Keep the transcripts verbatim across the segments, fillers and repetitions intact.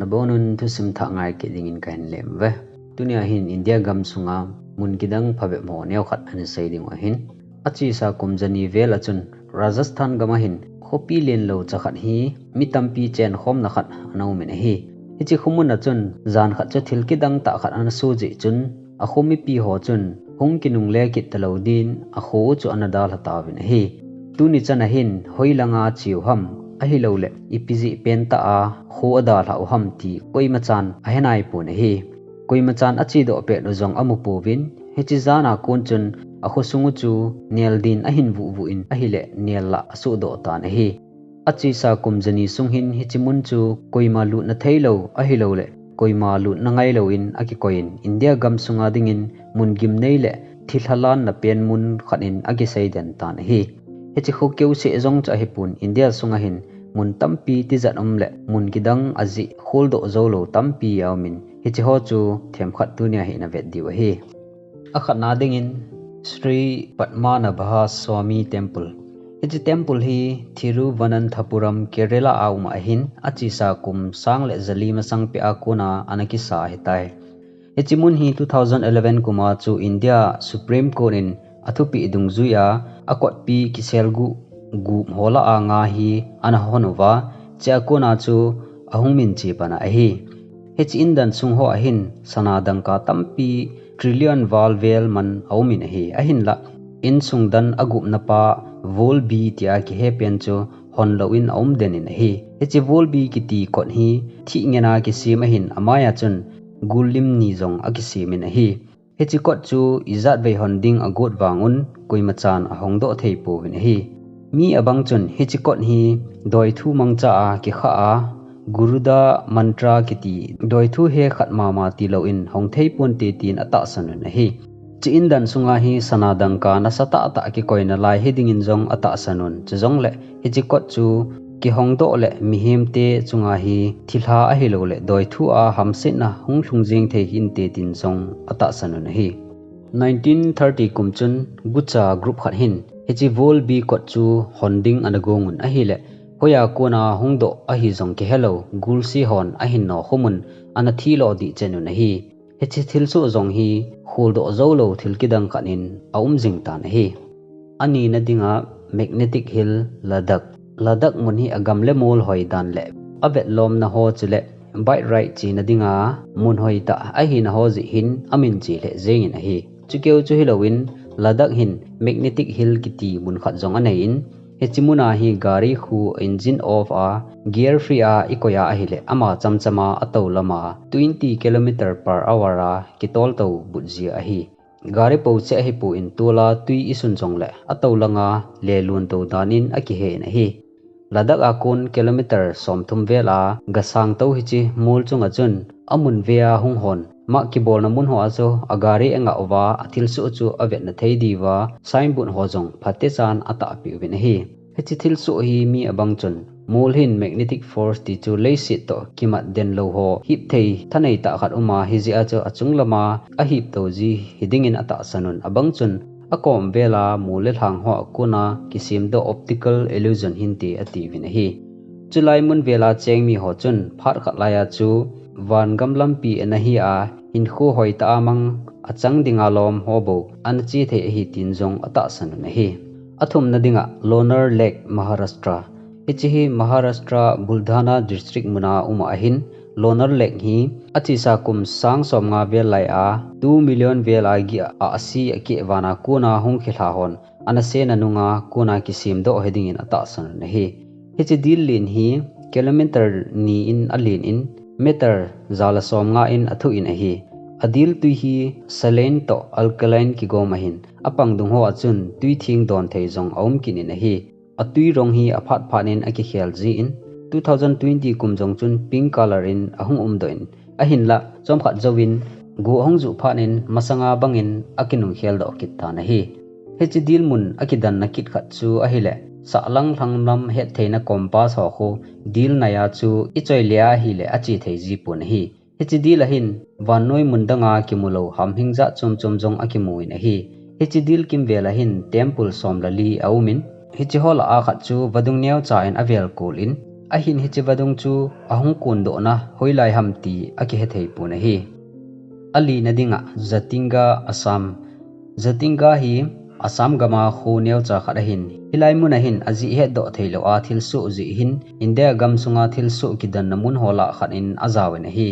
Abonun thusim thah ngai kit dingin kahin lem uve. Tunia hin India gam sunga mun kidang phabep ho neokhat ana sei dingu ahin. Achesa kum jani vel a chun Rajasthan gam a hin khopi lenlou cha khat hi mi tampi chenkhomna khat ana umin ahi. Hiche khomun a chun jan khat chu thil kidang tah khat ana soh jeh chun, akho mipi ho chun hung kinungle kit talou din akho u chu ana dalha tauvin ahi. Tuni chan a hin hoilanga cheu ham, ahilouleh ipi jeh pentah a kho adalhah u ham ti koimachan ahe naipon ahi. Koimachan achedoh pet u jong amu pouvin, hiche jan a kon chun akho sung u chu nel din ahin vuh vuh in ahileh nel lah asohdoh tan ahi. Achesa kum jani sung hin hiche mun chu koima lutna theilou ahilouleh koima lutna ngailouvin akikoiyin India gam sunga dingin mun gimnei le thilha lanna pen mun khat in akisei den tan ahi. Hiche kho keuseh jong chu ahipon India sunga hin mun tampi tijat um le mun kidang ajeh kholdoh joulou tampi aumin, hiche ho chu themkhat tunia hi ina vet diu ahi. Akhatna dingin Sri Padmanabha Swami Temple. Hiche temple hi Thiruvananthapuram, Kerala a um ahin, achesa kum sang le jali masang peh a kona ana kisa ahitai. Hiche mun hi two thousand eleven kum a chu India Supreme Court in athupeh dungjuia akotpi kiselguh gup ho lah a nga hi ana hon uva, chea kona chu ahung minche pan ahi. Hiche indan sung ho a hin sana dangka tampi trillion val vel man aumin ahi. Ahinlah, insung dan agupna pa Volbe tia kihe pen chu honlouvin aum den in ahi. Hiche Volbe kiti kot hi thih ngena kisem ahin, amaiya chun gul lim ni jong akisemin ahi. Hiche kot chu ijatvei hon ding agot vangun koimachan ahongdoh thei pouvin ahi. Mi abang chun hiche kot hi doithu mangcha a kikha a, Garuda mantra kiti doithu he khat mama tilouvin hong thei ponte tin atahsan un ahi. Hiche indan sunga hi sana dangka nasatah tah kikoi nalai hidingin jong atahsan un, chujongleh hiche kot chu kihongdoh le mihemte chunga hi thilha ahilouleh doithu a hamsetna hung lhung jeng thei hinte tin jong atahsan un ahi. Nineteen thirty kum chun gucha group khat hin hiche Volbe kot chu hon ding ana gong un ahileh, hoiya kona hungdoh ahi jong kihelou gulse hon ahin nokhumun ana thilo dih chen un ahi. Hiche thilsoh jong hi kholdoh joulou thil kidang khat in aum jing tan ahi. Anina dinga Magnetic Hill, Ladakh. Ladakh mun hi agam le mol hoi dan le avetlomna ho chule bike ride chena dinga mun hoitah ahina ho jeh hin aminche lheh jengin ahi. Chukeu chu hilouvin, Ladakh hin Magnetic Hill kiti mun khat jong aneiyin, hiche muna hi gari khu engine off a, gear free a ikoi a ahileh ama chamchama atou lama twenty kilometer per hour a kitol tou but jia ahi. Gari pou cheh ahipon tola twi isun jongleh atou langa lelun tou danin akihen ahi. Ladakh a kon kilometer somthum vel a gasang tou hiche mol chunga chun amun vea hung hon mah kibolna mun ho a chu agari angah uva athilsoh chu avetna thei diuva signboard ho jong phatechan atahpeh uvin ahi. Hiche thilsoh hi mi abang chun mol hin magnetic force ti chu leiset toh kimat denlou ho hipthei thaneitah khat uma hijeh a chu achung lama ahiptou ji hidingin atahsan un, abang chun akom vela mol le lhang hoa kona kisemdoh optical illusion hinte atiuvin ahi. Chulai mun vela chengmi ho chun phat khat laiya chu vangam lampi ana hi a, hinkho hoitah a mang achang dinga lom ho bou ana che thei ahi tin jong atahsan un ahi. Athumna dinga Lonar Lake, Maharashtra. Hiche hi Maharashtra Buldhana District muna uma ahin, Lonar Lake hi achesa kum sang somnga vel laiya two million vel a gih a asi akeh vana kona hung khilha hon ana sena nunga kona kisemdoh hidingin atahsan un ahi. Hiche dil len hi kilometer ni in alen in meter ja le somnga in athuh in ahi. Adil twi hi saline toh alkaline kigom ahin, apang dung hoa chun twi theng don thei jong aum kit in ahi. Atwi rong hi aphat phat in akikhel jin, two thousand twenty kum jong chun pink color in ahung umdoh in, ahinlah chomkhat jouvin go ahung juh phat in masanga bangin akinung kheldoh kit tan ahi. Hiche dil mun akidanna kit khat chu ahileh, sahlang lhanglam hettheina compass ho khu dil naiya chu ichoi le ahileh ache thei jipon ahi. Hiche dil a hin vannoi mun danga kimulou hamhing jat chom chom jong akimun ahi. Hiche dil kimvel a hin temple som le li aumin, hiche ho lah a khat chu vadung neocha in avel kol in, Ahin hiche vadung chu ahung kondohna hoilai ham ti akihe thei pon ahi. Alina dinga Jatinga Assam. Jatinga hi Assam gama kho neocha khat ahin, hilai mun ahin ajih hetdoh theilou a thilsoh jeh hin India gamsunga thilsoh kidanna mun ho lah khat in ajaovin ahi.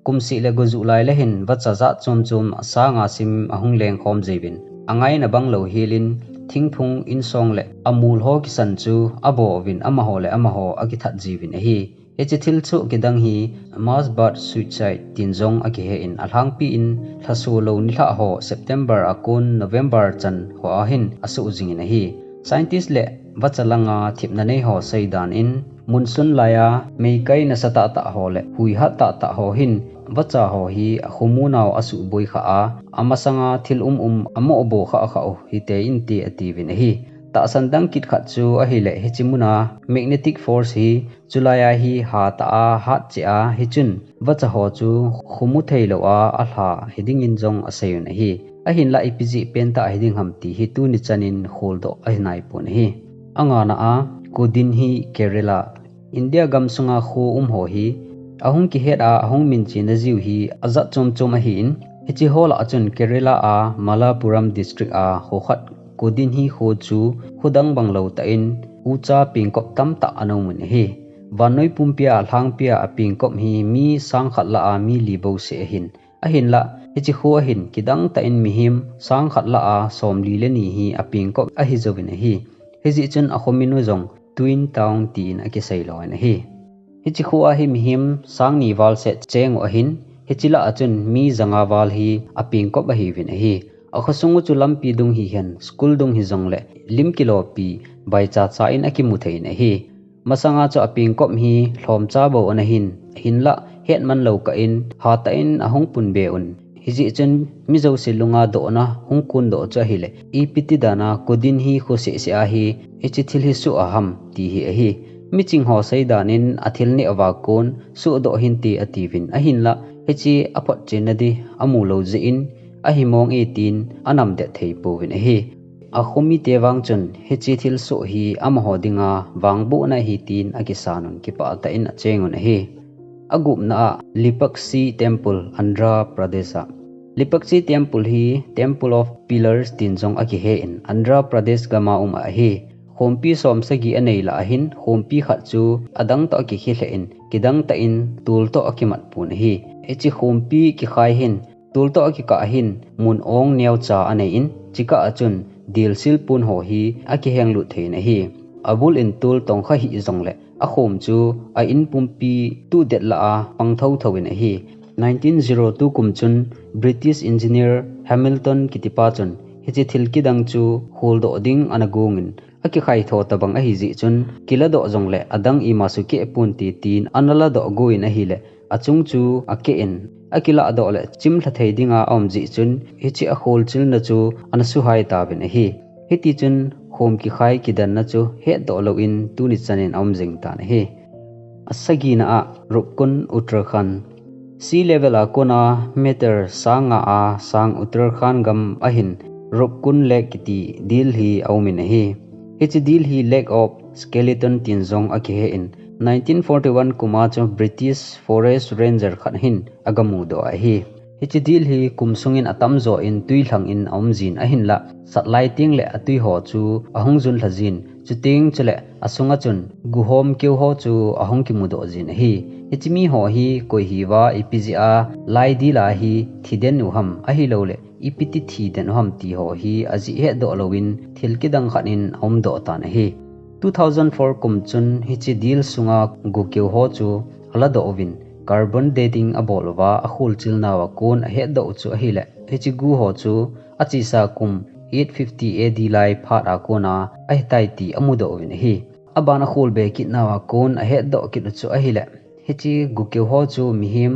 Kum seh le go juh lai le hin vacha jat chom chom sanga sim ahung lengkhom jiuvin, angaina banglou helin thingphung, insong le amul ho kisan chu abo uvin amaho le amaho akithat jiuvin ahi. Hiche thilsoh kidang hi mass bird suicide tin jong akihen, alhangpi in lhaso lou nilhah ho September a kon November chan ho a hin asoh jingin ahi. Scientist le vacha langa thepna nei ho seidan in, monsoon laiya meikai nasatah tah ho le huihat tah tah ho hin vacha ho hi akhomu nau asuhboi khah a, amasanga thil um um amohbo khah khah u hite inte atiuvin ahi. Tahsan dang kit khat chu ahile hiche muna magnetic force hi chulaiya hi hatah a hat cheh a, hichun vacha ho chu khomu theilou a alha hidingin jong aseiyun ahi. Ahinlah ipi jeh pentah hiding ham ti hi tuni chanin kholdoh ahi naipon ahi. Angana a, Kodinhi, Kerala. India gamsunga kho um ho hi ahung kihet a, ahung minchena jiu hi ajat chom chom ahin, hiche ho lah a chun Kerala a Malappuram district a kho khat Kodinhi kho chu khodang banglou tah in ucha pengkop tamtah ana umin ahi. Vannoi pumpia alhangpia apengkop hi mi sang khat lah a mi li bouseh ahin, ahinlah hiche kho ahin kidang tah in mihem sang khat lah a somli le ni hi apengkop ahi jouvin ahi. Hijeh chun akho min u jong Twin Town tin akisei louvin ahi. Hiche kho a hi mihem sang ni val seh cheng u ahin, hiche lah a chun mi janga val hi apengkop ahiuvin ahi. Akhosung u chu lampi dung hihen, school dung hijongle lim kilopi vaicha cha in akimu thei in ahi. Masanga chu apengkop hi lhomcha bou ana hin, ahinlah hetman lou kah in hatah in ahung punbe un. Hijeh chun mi jouse lunga dohna hung kondoh chu ahile, ipi ti dan a Kodinhi kho seh seh a hi hiche thil hi soh a ham ti hi ahi. Miching ho seidan in athil neh uva kon sohdoh hinte atiuvin, ahinlah hiche aphotchenna di amu lou jeh in ahi mong e tin anamdet thei pouvin ahi. Akho mite vang chun hiche thilsoh hi amaho dinga vangbohna ahi tin akisan un, kipah tah in acheng un ahi. Agupna a, Lipakshi Temple, Andhra Pradesh a. Lipakshi Temple hi Temple of Pillars tin jong akihen, Andhra Pradesh gama um ahi. Khompi somsagi anei lah a hin khompi khat chu adang toh akikhe lheh in, kidang tah in tol toh akimat pon ahi. Hiche khompi kikhai hin tol toh akikah hin mun ong neocha anei in, chukah a chun dilsil pon ho hi akihenglut thei in ahi. Abul in tol tongkha hih jongle akhom chu a in pumpi tudet lah a pang thotho in ahi. Nineteen zero two kum chun British engineer Hamilton kitipa chun hiche thil kidang chu kholdoh ding ana gong in, akikhai tho tabang ahi jeh chun kiladoh jongle adang ima sukeh ponte tin ana ladoh go in ahile, achung chu akeh in, akiladoh le chimlha thei dinga aum jeh chun hiche akholchilna chu ana suhai tauvin ahi. Hitichun khom kikhai kidanna chu hetdoh louvin tuni chanin aum jing tan ahi. Asagina a, Rupkund, Uttarakhand. Sea level a kona meter sang nga a sang Uttarakhand gam ahin Rupkund Lake kiti dil hi aumin ahi. Hiche dil hi Lake of Skeleton tin jong akihen, nineteen forty-one kum a chu British Forest Ranger khat hin agamudoh ahi. Hiche dil hi kum sungin atamjo in twi lhang in aum jin ahinlah, satlai teng le atwi ho chu ahung jun lha jin, chuteng chule asunga chun guhom keu ho chu ahung kimudoh jin ahi. Hiche mi ho hi koi hiuva ipi jeh a lai dil a hi thiden u ham ahilouleh ipi ti thiden u ham ti ho hi ajih hetdoh louvin thil kidang khat in aumdoh tan ahi. Two thousand four kum chun hiche dil sunga gu keu ho chu aladoh uvin, carbon dating abol uva akholchilna uva kon ahetdoh u chu ahile, hiche gu ho chu achesa kum eight fifty A D lai phat a kona ahitai ti amudoh uvin ahi. Aban akholbe kitna uva kon ahetdoh kit u chu ahile, hiche gu keu ho chu mihem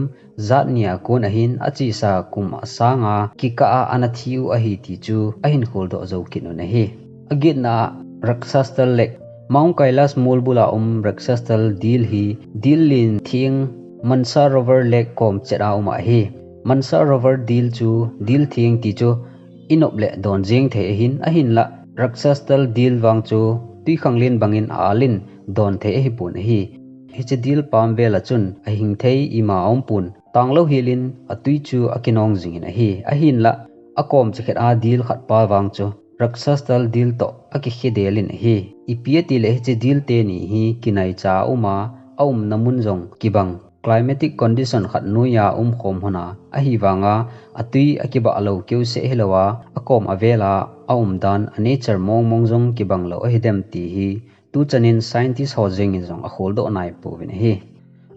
jat nia kon ahin achesa kum asanga kikah a ana thi u ahi ti chu ahin kholdoh jou kit un ahi. Agetna a, Rakshastal Lake. Mount Kailash molbul a um Rakshastal dil hi dil len theng Mansarovar Lake kom chet a um ahi. Mansarovar dil chu dil theng ti chu inop le don jeng thei ahin, ahinlah Rakshastal dil vang chu twikhanglen bangin a-al in don thei ahipon ahi. hiche dil pam vel a chun ahing thei ima aumpon, tanglou helin atui chu akinong jingin ahi. Ahinlah akom chakhet a dil khat pa vang chu Rakshas tal dil toh akikhe delin ahi. Ipi atileh hiche dil teni hi kinaicha uma, aumna mun jong kibang climatic condition khat noiya umkhom hon a, ahivanga atui akibah lou keuseh hilouva, akom avela aumdan a nature mongmong jong kibang lou ahidem ti hi tuchanin scientist ho jengin jong akholdoh naipouvin ahi.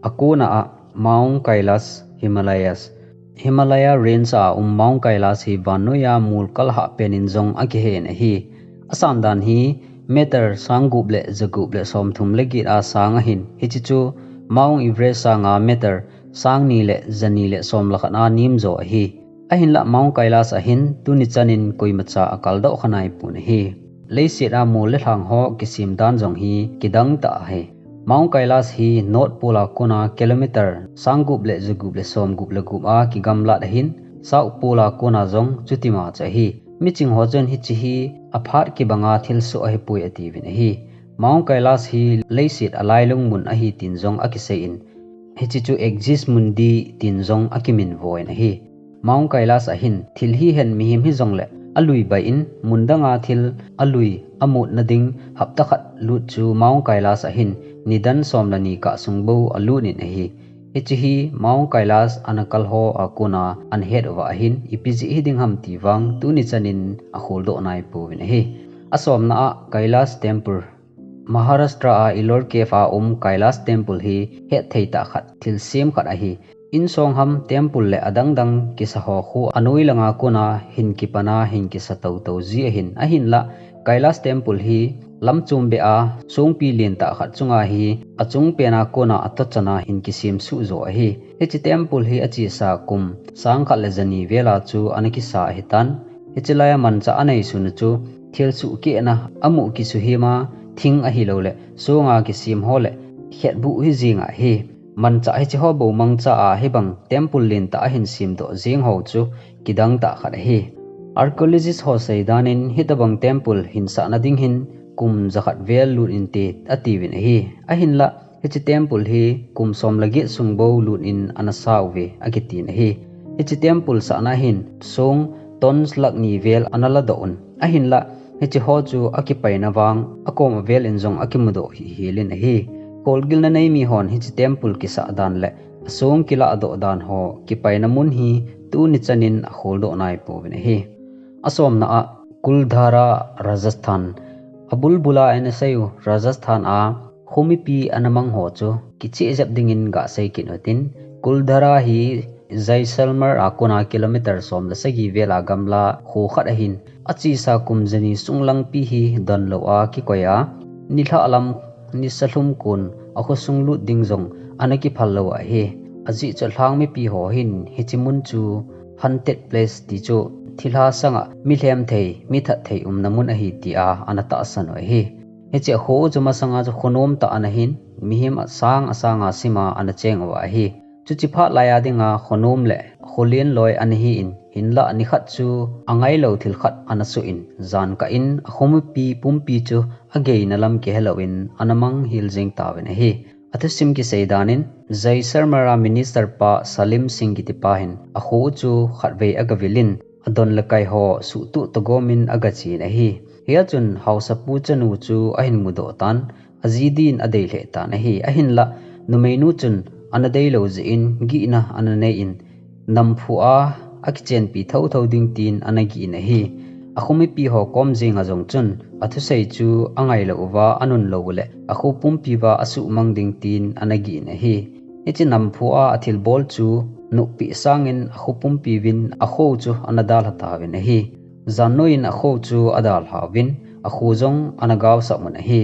Akona a Mount Kailash, Himalayas. Himalaya Range a um Mount Kailash hi vannoiya molkal hahpen in jong akihen ahi. Asandan hi meter sanggup le jagup le somthum le get a sang ahin, hiche chu Mount Everest sanga meter sangni le jani le som le khat a nemjo ahi. Ahinlah Mount Kailash ahin tuni chanin koimacha akaldoh khanaipon ahi. Leiset a mol le lhang ho kisemdan jong hi kidangtah ahi. Mount Kailash hi North Pole a kona kilometer sanggup le jagup le somgup le gup a kigamlat ahin, South Pole a kona jong chutima chu ahi. Miching ho chun hiche hi aphat kibanga thilsoh ahipoi atiuvin ahi. Mount Kailash hi leiset alailung mun ahi tin jong akiseiyin, hiche chu Axis Mundi tin jong akiminvoin ahi. Mount Kailash ahin thil hihen mihem hijongle alui baiyin, mundanga thil alui amutna ding hapta khat lut chu Mount Kailash ahin nidan som le ni kah sung bou alutnin ahi. Hiche hi Mount Kailash ana kal ho a kona ana het uva ahin, ipi jeh hiding ham ti vang tuni chanin akholdoh naipouvin ahi. Asomna a Kailash Temple. Maharashtra a Ellora Cave a um Kailash Temple hi hetthei tah khat, thilsem khat ahi. Insong ham temple le adangdang kisa ho khu anoi langa kona hin kipana hin kisa toutou ji ahin, ahinlah Kailash Temple hi lamchom beh a songpi lentah khat chunga hi achung pena kona atochan a hin kisem suh jo ahi. Hiche temple hi achesa kum sang khat le jani vela chu ana kisa ahitan. Hiche laia manchah anei suna chu thil suhkehna amu kisuhima thing ahilouleh songa kisem ho le khetbuh hijeng ahi. Manchah hiche ho bou mangcha a hibang temple lentah ahin semdoh jeng ho chu kidangtah khat ahi. Archaeologist ho seidan in hitobang temple hinsahna ding hin kum jakhat vel lut inte atiuvin ahi. Ahinlah hiche temple hi kum som le get sung bou lutnin ana sauve akitin ahi. Hiche temple sahna hin song tons lakh ni vel ana ladoh un. Ahinlah hiche ho chu akipaina vang akom avel in jong akimudoh hihel in ahi. Kholgilna nei mihon hiche temple kisah dan le asong kiladoh dan ho kipaina mun hi tuni chanin akholdoh naipouvin ahi. Asomna a Kuldhara, Rajasthan. Abulbula ana seiyu Rajasthan a khomipi ana mang ho chu kicheh jep dingin gasei kit utin, Kuldhara hi Jaisalmer a kona kilometer som le sagi vela gamla kho khat ahin, achesa kum jani sung langpi hi donlou a kikoi a, nilhah lam nisa lhum kon akhosung lut ding jong ana kiphal lou ahi. Ajeh chu lhang mipi ho hin hiche mun chu haunted place ti chu thilha sanga mi lhem thei, mi that thei umna mun ahi tia ana tahsan u ahi. Hiche kho u chu masanga chu khonom tah ana hin, mihem asang asanga sima ana cheng uva ahi. Chuche phat laiya dinga khonom le kholen loi ana hin, hinlah nikhat chu angailou thil khat ana soh in, jan kah in akhomipi pumpi chu ageina lam kihelouvin ana mang hel jeng tauvin ahi. Athusim kisei dan in, Jaisalmer a minister pa Salim Singh kitipa hin akho u chu khatvei agavil in, adon le kai ho suhtuh togomin agachen ahi. Hia chun haosapu chanu chu ahin mudoh tan, aji din adei lheh tan ahi. Ahinlah numeinu chun ana deilou jeh in gihna ana nei in, namphu a akichenpi thotho ding tin ana gih in ahi. Akhomipi ho kom jenga jong chun athusei chu angailou uva anunlou uleh akho pumpi uva asuhmang ding tin ana gih in ahi. Hiche namphu a athilbol chu noppi sangin akho pumpi uvin akho u chu ana dalha tauvin ahi. Jan noiyin akho u chu adalha uvin akho jong ana gaosap un ahi.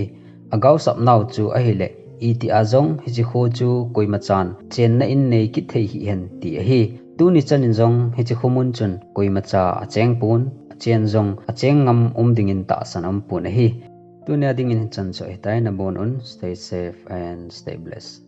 Agaosap nau chu ahileh, itia jong hiche kho chu koimachan chenna in nei kit thei hih hen ti ahi. Tuni chanin jong hiche khomun chun koimacha acheng pon, achen jong acheng ngam um dingin tahsan aumpon ahi. Tunia dingin hichan chu ahitai, nabon un, stay safe and stay blessed.